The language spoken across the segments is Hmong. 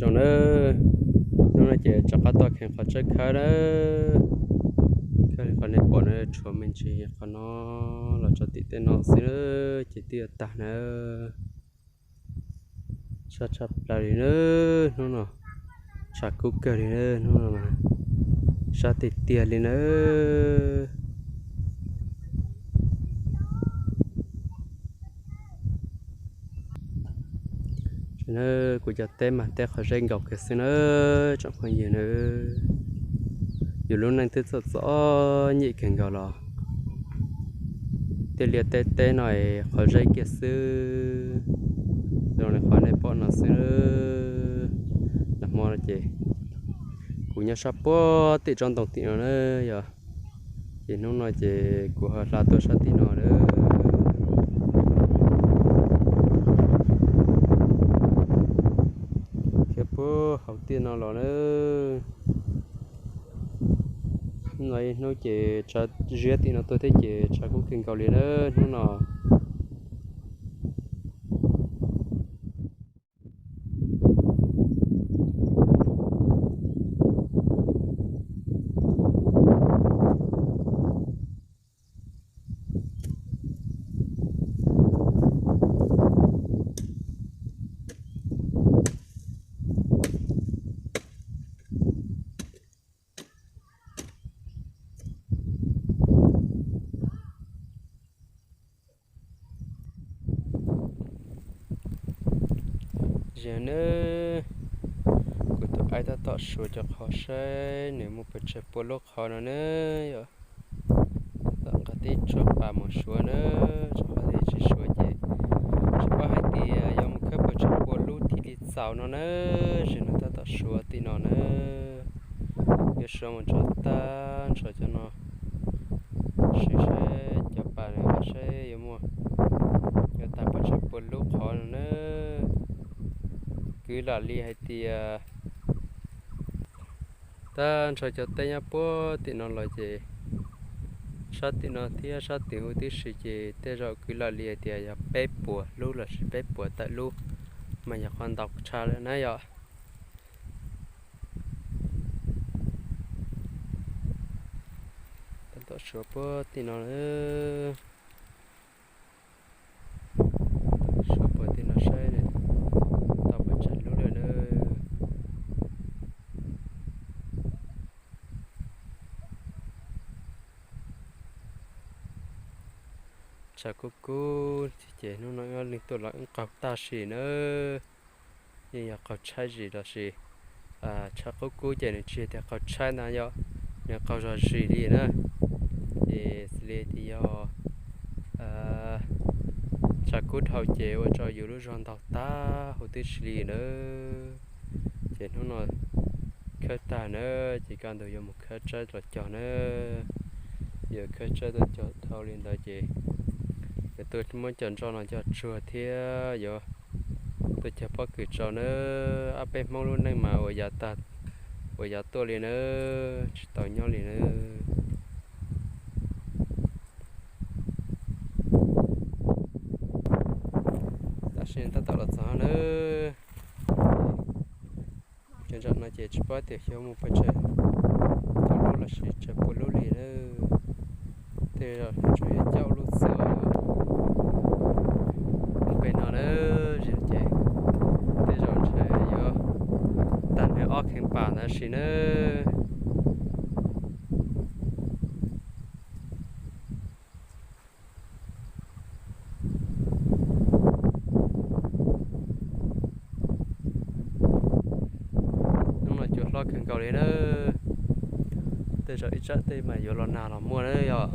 Zoo na, hnub no ces rov qab tuaj kheev qhov tsaib khawb na. Khawb li qhov nej pom na, tshuav me ntsis qhov no los tso tim tej no xwb na, ces twb yuav tag na. Sab tshaj plaws li na, hnub no tshav kub kawg li na, hnub no mas sab tiag tiag li na. Kuv cov teb mas teb qhov zeb nkaus kiag xwb na, tsoom phooj ywg na. Yus lub neej twb txom txom nyem kawg nkaus los tej liaj tej teb no es qhov zeb kiag xwb. Zoo li qhov nej pom no xwb. Nag hmo no ces kuv nyob sab puag tim tsob ntoo tim no na yog, ces hnub no ces kuv ho hla tuaj sab tim no na, khiav puag hauv tiaj no los na. Hnub no ib hnub ces tshav ziab tim no tuaj thiab ces tshav kub kawg nkaus li na hnub no. Ziag nawb, kuv tus aib tab tom suav cov qhov saib nws muaj pes tsawg pua lub qhov no na yom. Tom qab tib tsuag pas mus suav na, tsuag pas tsis suav ces tsis paub hais tias yuav mus khawb pes tsawg pua lub thiaj li txaus no na. Ziag no tab tom suav tim no na, yuav suav mus tso tag nrho cov no, sim saib cov pas no saib yuav muaj, yuav tag pes tsawg pua lub qhov no na. Kwv lam li hais tias tag nrho cov teb nyob puag tim no los ces sab tim no thiab sab tim huv tib si ces tej zaum kwv lam li hais tias yog peb puas lub lossis peb puas tawm lub, mas yog qhov ntau tshaj lawm na yom. Tab tom suav puag tim no, suav puag tim no saib, tau pes tsawg lub lawm na. Tshav kub kub ces hnub no leej tuaj los wb qaug tag sim na. Yeej yog qaug tshaib zim los sis, tshav kub kub ces nws tsis yog tias qaug tshaib ntag yom, nws qaug zog zis li na. Ces xws li tias yog tshav kub dhau ces ua rau yus lub zog ntaug tag huv tib si li na. Ces hnub no khawb tag na, ces kaj ntug yuav mus khawb tsaib los cog na. Yuav khawb tsaib tuaj cog dhau li ntawd ces yuav tuaj muab cov nroj no cog tsuag thiab yuav tuaj cog pob kws tsau na. Ob peb Hmoob lub neej mas ua yav tag, ua yav tuaj li na, tsis tau nyob li na. Tam sim tab tom los txog na. Cov nram no ces tsis paub tias xyov mus pes tsawg, tsawg lub lossis tsawg pua lub li na. Tej zaum tsuas yog caum lub xwb os. Mus pem no na, ces tej zaum ntshe yuav tag nrho ob kheev pas ntawd si na. Hnub no cua hlob kawg nkaus li na. Tej zaum ib tsam tej mas yuav los nag los muaj na yom.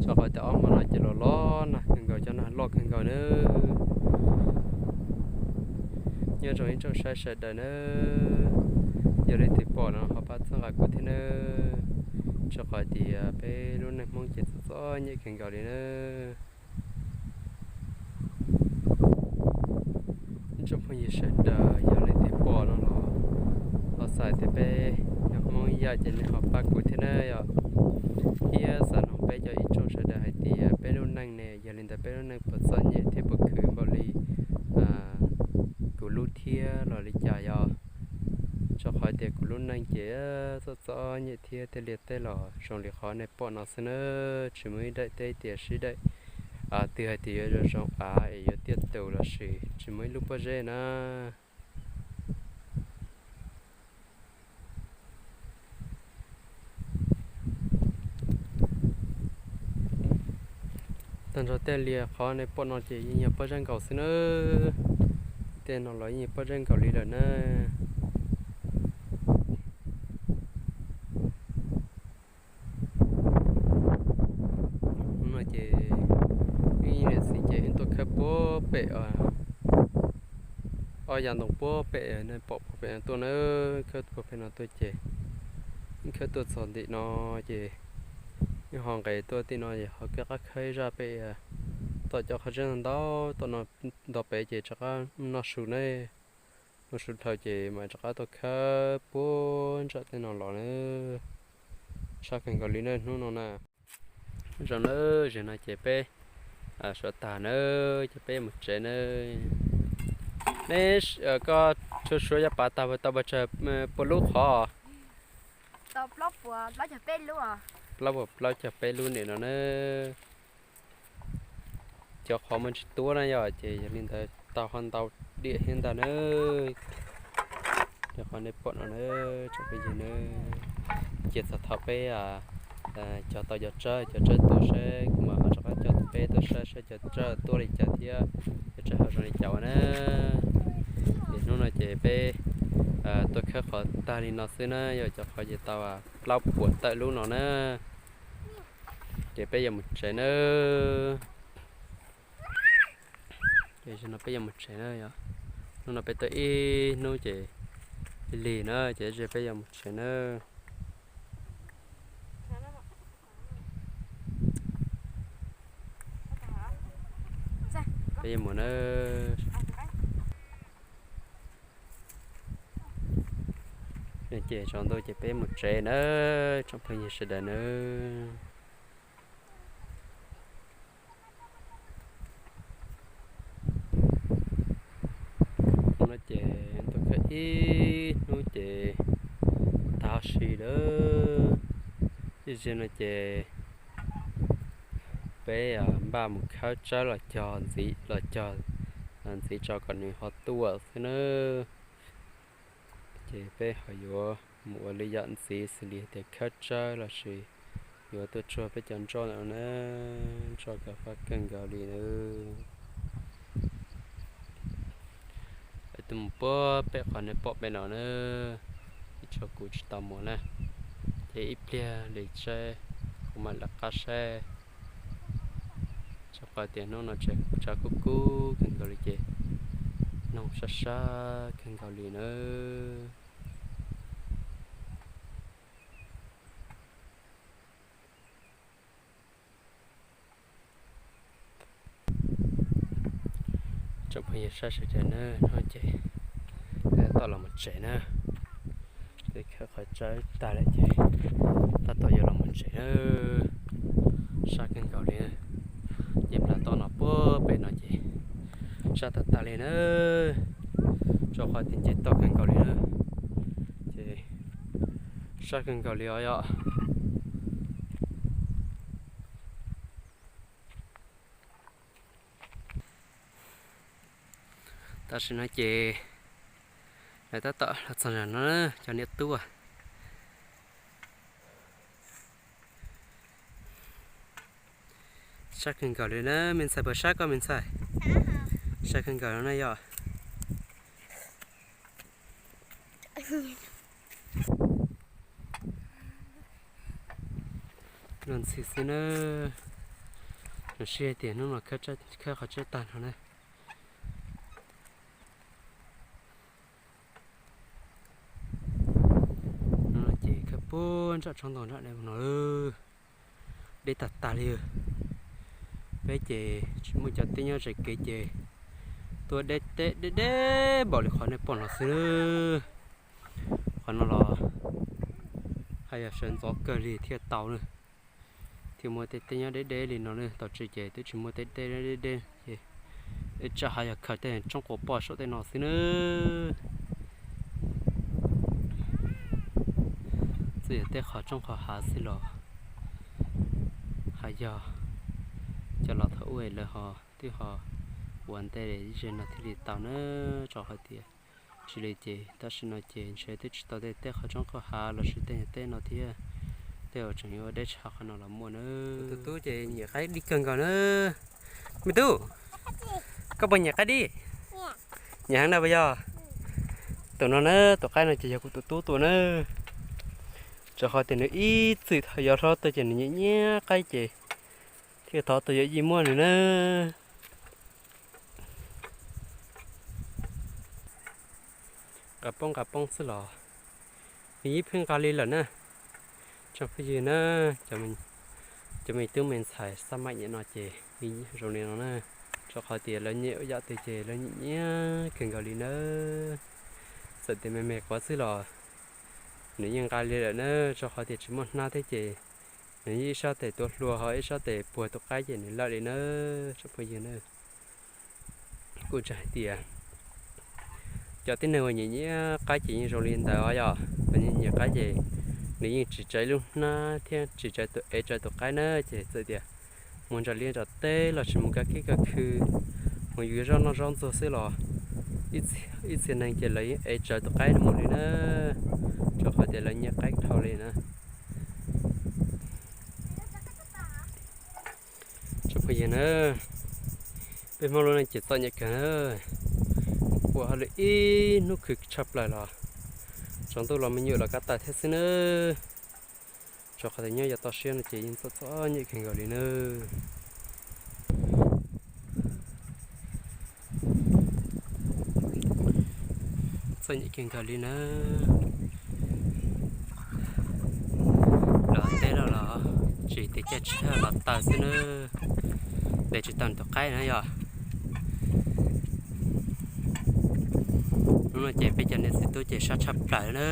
Tso qhov cov ob hmo no ces los los nag kawg nkaus, cov nag loj kawg nkaus na. Nyob zoo ib tsoom saib sawv daws na, yog leej twg pom no ho pab txhawb nqa kuv thiab na, rau qhov tias peb lub neej Hmoob ces txom txom nyem kawg nkaus li na. Ib tsoom phooj ywg sawv daws yog leej twg pom no los, los xav tias peb yog Hmoob ib yam ces nej ho pab kuv thiab na yom. Thiab xav nug peb cov ib tsoom sawv daws hais tias peb lub neej ne yog li ntawd peb lub neej puas txom nyem thiab puas khwv npaum li kuv lub thiab los li cas. Yog, yog, rau qhov tias kuv lub neej ces txom txom nyem thiab tej liaj teb los zoo li qhov nej pom no xwb nawb, tsis muaj ib daim teb tias sib daim, twg hais tias yuav zoo zoo av es yuav tiaj tus los sis tsis muaj ib lub pob zeb na. Tag nrho tej liaj qhov nej pom no ces yeej yog pob zeb nkaus xwb nawb. Tej no los yeej yog pob zeb nkaus li lawm na. Hnub no ces wb niam txiv ces wb tuaj khawb puag pem ob yav ntoo puag pem nej pom puag pem no tuaj nawb, khawb puag pem no tuaj ces wb khawb tuaj txog ntim no ces wb ho nqes tuaj tim no es ho kawg qab khawb ib zaj pem tom cov qhov tseeb ntau tom no nto pem ces rov qab noj su ne. Noj su dhau ces mam rov qab tuaj khawb puag nram tej no los na. Sab kawg nkaus li na hnub no na. Zoo nawb, zaum no ces peb suav tag nawb ces peb mus tsev nawb. Neb, koj suav suav yav pav tag tau pes tsawg, puas lub qhov? Plaub puas plaub caug peb lub nim no na. Cov qhov muaj tsis tuab na yog ces yog li ntawd tau ho ntau diam thiab ntag na. Cov qhov nej pom no na, tsoom phooj ywg na, ces txog thaum peb cog tau cov tsawb, cov tsawb tuaj saib kuv mam ho rov qab coj peb tuaj saib saib cov tsawb tuaj li cas thiab cov tsawb ho zoo li cas ua na. Ces hnub no ces peb tuaj khawb qhov tag li no xwb na, yog cov qhov ces tau plaub puas tawm lub no na. Ces peb yuav mus tsev nawb. Ces no peb yuav mus tsev na yog. Hnub no peb tuaj ib hnub ces lig na ces peb yuav mus tsev nawb. Peb yuav mus nawb. Ces tsaus ntuj ces peb mus tsev nawb tsoom phooj ywg sawv daws nawb. No ces tuaj khawb ib hnub ces tag si lawm. Ib zaug no ces peb npaj mus khawb tsawb los cog ntxiv, los cog ntxiv tso kom nws ho tuaj xwb nawb. Ces peb ho yuav mus ua li yam ntxiv xws li tias khawb tsawb los sis yuav tuaj tsuag peb cov nroj ntawm no na, nroj kawg fab kawg nkaus li na. Tus mus puag pem qhov nej pom peb no na, ib tsob kuv tsis tau mus na, ces ib pliag li saib kuv mam lawv qab saib. Rau qhov tias hnub no tsev tshav kub kub kawg nkaus li ces noog sab sab kawg nkaus li na. Tsoom phooj ywg sawv daws na, no ces tab tom los mus tsev na. Khawb qhov tsawb tag lawm ces tab tom yuav los mus tsev na. Sab kawg nkaus li, ces nplas toj no puag pem no ces sab tag tag li na. Rau qhov tias nce toj kawg nkaus li na, ces sab kawg nkaus li os yom. Tam sim no ces lawv tab tom los txog no, cov niam tub. Sab kawg nkaus li na, me ntxhais, puas sab koj me ntxhais? Sab kawg nkaus no na yom. Los ntxhi xwb na, los sij hais tias hnub no khawb qhov tsawb tag no na. No ces khawb puag nram tsob ntoo nram no, deb tag tag li. Peb ces tsis muaj cov teb nyob ze kev ces tuaj deb deb deb npaum li qhov nej pom no xwb. Qhov no los haj yog sawv ntxov kawg li thiaj tau na. Thiaj muaj tej teb nyob deb deb li no na, tom tsev ces twb tsis muaj tej teb deb deb ces tsam haj yog khaws tej roob quas poj saum tej no xwb na. Xwb yog tej qhov rooj qhov hav xwb los hais yog cov laus thaum ub lawv ho twb ho ua ntej ze no thiaj li tau na, rau qhov tias tsis li ces tam sim no ces ntshe twb tsis tau tej tej qhov rooj qhov hav los sis tej nyuag teb no thiab, tej uas tseem yuav ua deb tshaj qhov no los muaj na. Tus tub ces nyiam qaib dib kawg nkaus na. Me tub, koj puas nyiam qaib dib? Nyiam heev na puas yog? Tus no na, tus qaib no ces yog kuv tus tub tua na. Rau qhov tias nws ib txwm thaum yau hlob tuaj ces nws nyiam nyiam qaib ces thiaj thov tus yawm yij muab nws na. Nqa poob nqa poob xwb los nws yeej pheej nqa li lawm na. Tsoom phooj ywg na, cov me tub me ntxhais xab maim nyem no ces nws zoo li no na, rau qhov tias lawv nyiam ua yam twg ces lawv nyiam nyiam kawg nkaus li na. Txawm tias me me quav xwb los nws yeej nqa li lawm na, rau qhov tias tsis muaj hnab thiab ces nws yeej ib sab tes tuav hlua ho ib sab tes puag tus qaib ces nws lawm li na, tsoom phooj ywg na. Kuj tseem hais tias cov tib neeg uas nyiam nyiam qaib ces yeej zoo li ntawd os yom, uas nyiam nyiam qaib ces nws yeej tsis tsa ib lub hnab thiab tsis tsa tus ev tsa tus qaib na, ces txawm tias mus nram liaj nram teb los sis mus kaj kiab kaj khw, mus yuav zoj noj zoj ntxuag xwb los ib txhia neeg ces lawv yeej ev tsa tus qaib no mus li na, rau qhov tias lawv nyiam qaib dhau li na. Tsoom phooj ywg na, peb Hmoob lub neej ces txom nyem kawg na, ua hauj lwm ib hnub khwv tshaj plaws los tsaus ntuj los me nyuam los kab tawm thiab xwb na. Rau qhov tias nyob yav toj siab no ces yeej txom txom nyem kawg nkaus li na. Txom nyem kawg nkaus li na. Los teb los los tsis tias caij tsheb los tau xwb na, ntes tsis tau tus qaib na yom. Hnub no ces peb cov niam txiv tub ces sab tshaj plaws na,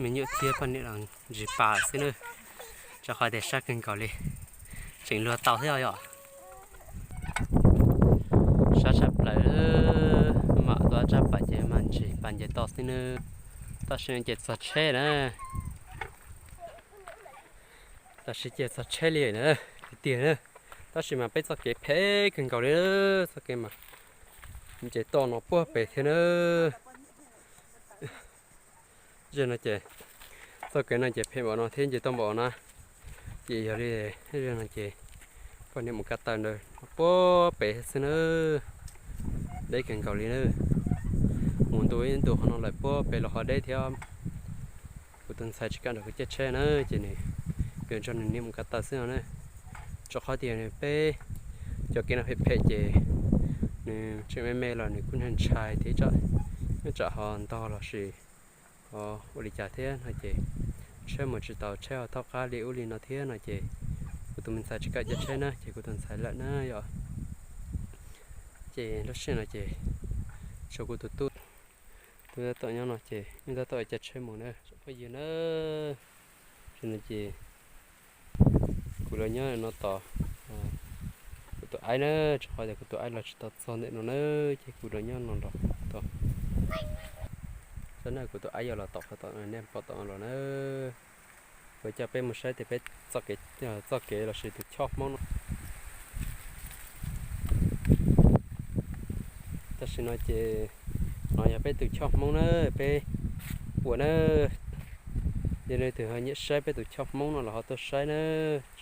me nyuam thiab poj niam los ntsis pas xwb na, rau qhov tias sab kawg nkaus li, tseem luag tau thiab yom. Sab tshaj plaws, mam tua tsab pas ces mam ntsis pas nce toj xwb na. Tam sim no ces txog tsheb na, tam sim ces txog tsheb li na, tiag tiag na. Tab sis mas peb txoj kev phem kawg nkaus li, txoj kev mas nce toj no puag pem thiab na. Ze no ces txoj kev no ces phem npaum no thiab nce toj npaum na, ces yog li ze no ces poj niam mus kab taw ntawd puag pem xwb na, deb kawg nkaus li na. Mus ntu ib ntu qhov no lawm puag pem los ho deb thiab. Kuv tus ntxhais tsis kam nrog kuv caij tsheb na, ces nws yuav nrog nws niam mus kab taw xwb no na. Rau qhov tias nws peb cov kev no phem phem ces nws tseem me me los nws kuj ntshai ntshai thiab, tsam ho ntog los sis ho ua li cas thiab no ces tsheb mus tsis tau, tsheb ho thaub qab li ub li no thiab no ces kuv tus me ntxhais tsis kam caij tsheb na ces kuv tus ntxhais lawm na yom. Ces lub sij hawm no ces tshuav kuv tus tub, tus tab tom nyob no ces nws tab tom caij tsheb mus na tsoom phooj ywg na. Ces no ces kuv los nyob no tos kuv tus aib na, rau qhov tias kuv tus aib los tsis tau txog ntawm no na, ces kuv los nyob no los tos. Saib na kuv tus aib yuav los tom qhov tom nej pom tom los na. Kuv coj peb mus saib tias peb txoj kev, txoj kev los sis tus choj Hmoob no. Tam sim no ces no yog peb tus choj Hmoob na, peb ua na, yog leej twg ho nyiam saib peb tus choj Hmoob no los ho tuaj saib na,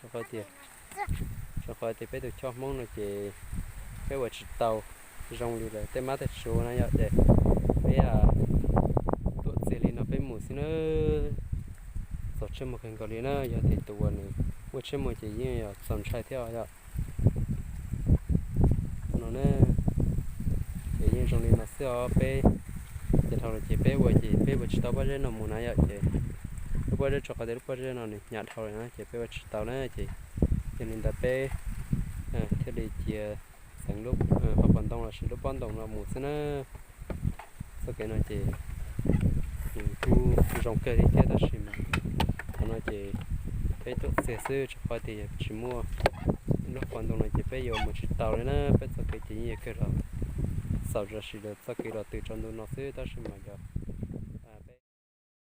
rau qhov tias, rau qhov tias peb tus choj Hmoob no ces peb ua tsis tau zoo li lawv tej mab tej suav na yom, ces peb tuam txias li no peb mus xwb na. Txaus tsheb mus kawg nkaus li na, yog tias tus uas nws muaj tsheb mus ces yeej yog txaus ntshai thiab os yom. No na, ces yeej zoo li no xwb os, peb ces dhau los ces peb ua ces peb ua tsis tau pob zeb no mus na yom, ces lub pob zeb, rau qhov tias lub pob zeb no nws hnyav dhau lawm na ces peb ua tsis tau na, ces yog li ntawd peb thiaj li cia txeev lub hauv paus ntoo los sis lub pob ntoo no mus xwb na. Txoj kev no ces nws kuj zoo kawg li thiab tab sis mas qhov no ces peb tuam txias xwb, rau qhov tias yog tsis muaj lub hauv paus ntoo no ces peb yuav mus tsis tau li na. Peb txoj kev ces yeej yog kawg los xaus los sis txoj kev los tws rau ntu no xwb, tab sis mas yog